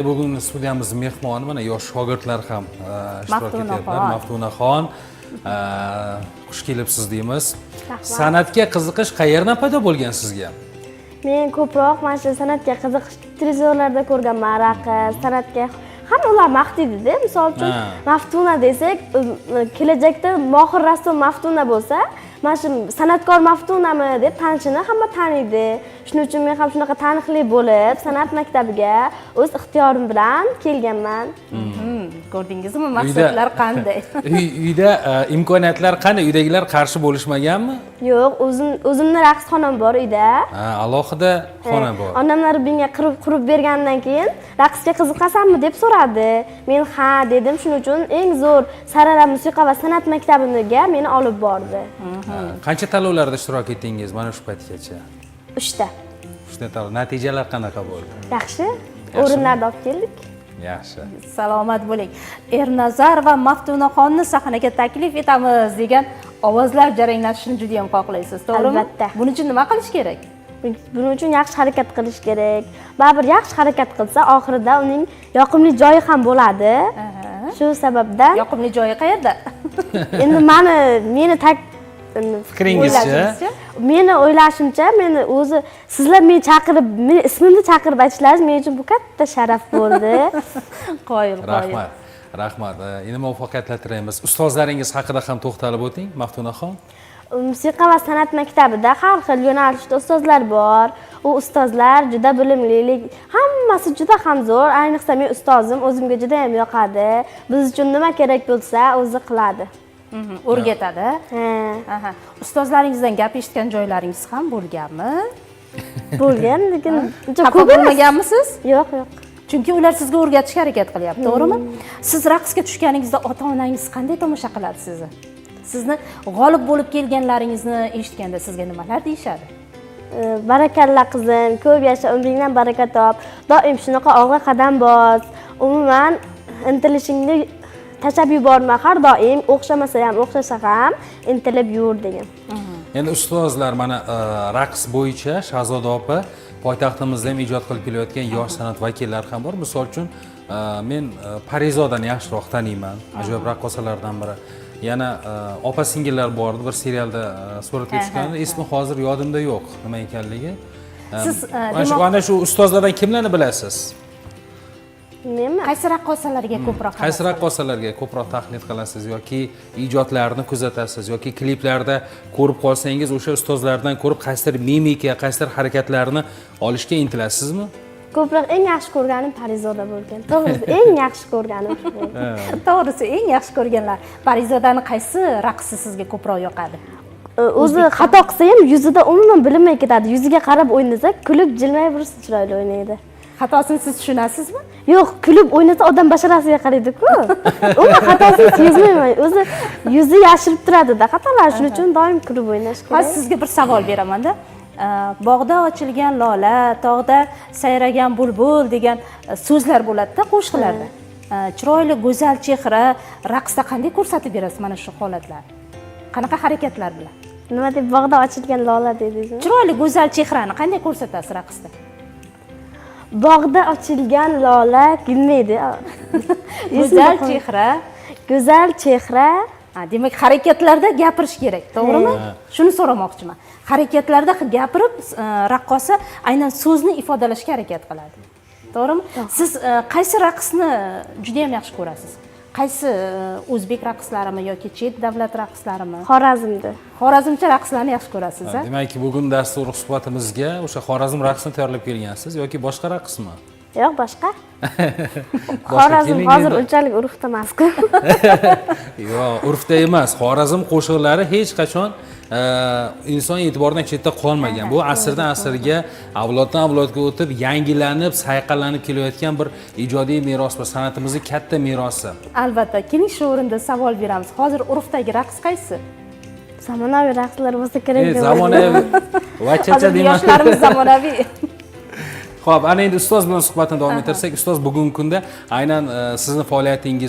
Bugun studiyamiz mehmoni mana yosh shogirdlar ham ishtirok Maftunaxon. etyaptilar. Maftunaxon, xush kelibsiz deymiz. Rahmat. San'atga qiziqish qayerdan paydo bo'lgan sizga? Men ko'proq mana shu san'atga qiziqish televizorlarda ko'rganman, raqs, san'atga hamma ular maqtaydida. Misol uchun, Maftuna desak, kelajakda mohir rassom Maftuna bo'lsa, mana shu san'atkor Maftunami deb tanishini hamma taniydi. Shuning uchun men ham shunaqa taniqli bo'lib, san'at maktabiga o'z ixtiyorim bilan kelganman. Ko'rdingizmi, maqsadlar qanday? Uyda imkoniyatlar qanday? Uydagilar qarshi bo'lishmaganmi? Yo'q, o'zimni raqs xonam bor uyda. Ha, alohida xona bor. Onamlar menga qurib bergandan keyin raqsga qiziqasanmi deb so'radi. Men ha dedim. Shuning uchun eng zo'r Sarara musiqa va san'at maktabiga meni olib bordi. Ha, qancha tanlovlarda ishtirok etdingiz mana shu paytgacha? Uchta. Uchta tanlov. Natijalar qanaqa bo'ldi? Yaxshi. O'rinlarni olib keldik. Yaxshi. Salomat bo'ling. Ernazar va Maftunaxonni sahnaga taklif etamiz degan ovozlar jaranglashishini juda ham xohlaysiz, to'g'rimi? Albatta. Buning uchun nima qilish kerak? Buning uchun yaxshi harakat qilish kerak. Baribir yaxshi harakat qilsa, oxirida uning yoqimli joyi ham bo'ladi. Shu sababdan Yoqimli joyi qayerda? Endi meni tak Fikringizcha? O'ylashingizcha? Meni o'ylashimcha, meni o'zi sizlar meni chaqirib, meni ismimni chaqirib aytishlaringiz men uchun bu katta sharaf bo'ldi. Qoyil, qoyil. Rahmat. Rahmat. Endi muvaffaqiyatlar tilaymiz. Ustozlaringiz haqida ham to'xtalib o'ting, Maftunaxon. Musiqa va san'at maktabida har xil yo'nalishda ustozlar bor. U ustozlar juda bilimlilik, hammasi juda ham zo'r. Ayniqsa men ustozim o'zimga juda ham yoqadi. Biz uchun nima kerak bo'lsa, o'zi qiladi. O'rgatadi. Ha, Aha. Ustozlaringizdan gap eshitgan joylaringiz ham bo'lganmi? Bo'lgan, lekin uncha Xafa ko'p emas. bo'lmaganmisiz? Yo'q, yo'q. Chunki ular sizga o'rgatishga harakat qilyapti, to'g'rimi? Siz raqsga tushganingizda ota onangiz qanday tomosha qiladi sizni? Sizni g'olib bo'lib kelganlaringizni eshitganda sizga nimalar deyishadi? Barakalla qizim, ko'p yasha, umringdan baraka top. Doim shunaqa olg'a qadam bos. Umuman intilishingni tashlab yuborma. Har doim o'xshamasa ham, o'xshasa ham intilib yur degan. Endi ustozlar mana raqs bo'yicha, Shahzoda opa, poytaxtimizda ham ijod qilib kelayotgan yosh san'at vakillari ham bor. Misol uchun, men Parizodani yaxshiroq taniyman, ajoyib raqqosalardan biri. Yana opa singillar bor edi, bir serialda suratga tushgan, ismi hozir yodimda yo'q nima ekanligi. Siz, Mana shu demoq- ana shu ustozlardan kimlarni bilasiz? Menmi? Qaysi raqqosalarga ko'proq Qaysi havas raqqosalarga ko'proq taqlid qilasiz yoki ijodlarini kuzatasiz yoki kliplarda ko'rib qolsangiz, o'sha ustozlardan ko'rib qaysidir mimika, qaysidir harakatlarni olishga intilasizmi? Ko'proq eng yaxshi ko'rganim Parizoda bo'lgan. To'g'risi, eng yaxshi ko'rganim shu bo'ldi. To'g'risi, eng yaxshi ko'rganlar. Parizodani qaysi raqsi sizga ko'proq yoqadi? O'zi xato qilsa ham yuzida umuman bilinmay ketadi. Yuziga qarab o'ynasa, kulib, jilmayib ursa chiroyli o'ynaydi. Xatosini siz tushunasizmi? Yo'q, kulib o'ynasa odam basharasiga qaraydi-ku. Umuman xatosini sezmayman. O'zi yuzi yashirib turadida xatolar. Shuning uchun doim kulib o'ynash kerak. Hozir sizga bir savol beramanda. Bog'da ochilgan lola, tog'da sayragan bulbul degan so'zlar bo'ladida qo'shiqlarda. Chiroyli, go'zal chehra raqsda qanday ko'rsatib berasiz mana shu holatlarni? Qanaqa harakatlar bilan? Nima deb, bog'da ochilgan lola dedingizmi? Chiroyli, go'zal chehrani qanday ko'rsatasiz raqsda? Bog'da ochilgan lola nima edi? Go'zal chehra. Go'zal chehra. Ha, demak, harakatlarda gapirish kerak, to'g'rimi? Shuni so'ramoqchiman. Harakatlarda gapirib, raqqosa aynan so'zni ifodalashga harakat qiladi. To'g'rimi? Siz qaysi raqsni juda ham yaxshi ko'rasiz? Qaysi, o'zbek raqslarimi yoki chet davlat raqslarimi? Xorazmda. Xorazmcha raqslarni yaxshi ko'rasiz, a? Demak, bugun dastur suhbatimizga o'sha Xorazm raqsini tayyorlab kelgansiz yoki boshqa raqsmi? Yo'q, boshqa. Boshqa. Xorazm Keling hozir endi. unchalik urfda emas-ku. Yo'q, urfda emas. Xorazm qo'shiqlari hech qachon inson e'tiboridan chetda qolmagan. Bu asrdan asrga, avloddan avlodga o'tib, yangilanib, sayqallanib kelayotgan bir ijodiy meros va san'atimizni katta merosi. Albatta, keling, shu o'rinda savol beramiz. Hozir urfdagi raqs qaysi? Zamonaviy raqslar bo'lsa kerak deb Zamonaviy vachacha Hozirgi deyman. yoshlarimiz zamonaviy. Xo'p, ana endi ustoz bilan suhbatni davom ettirsak, ustoz, bugungi kunda aynan sizni faoliyatingiz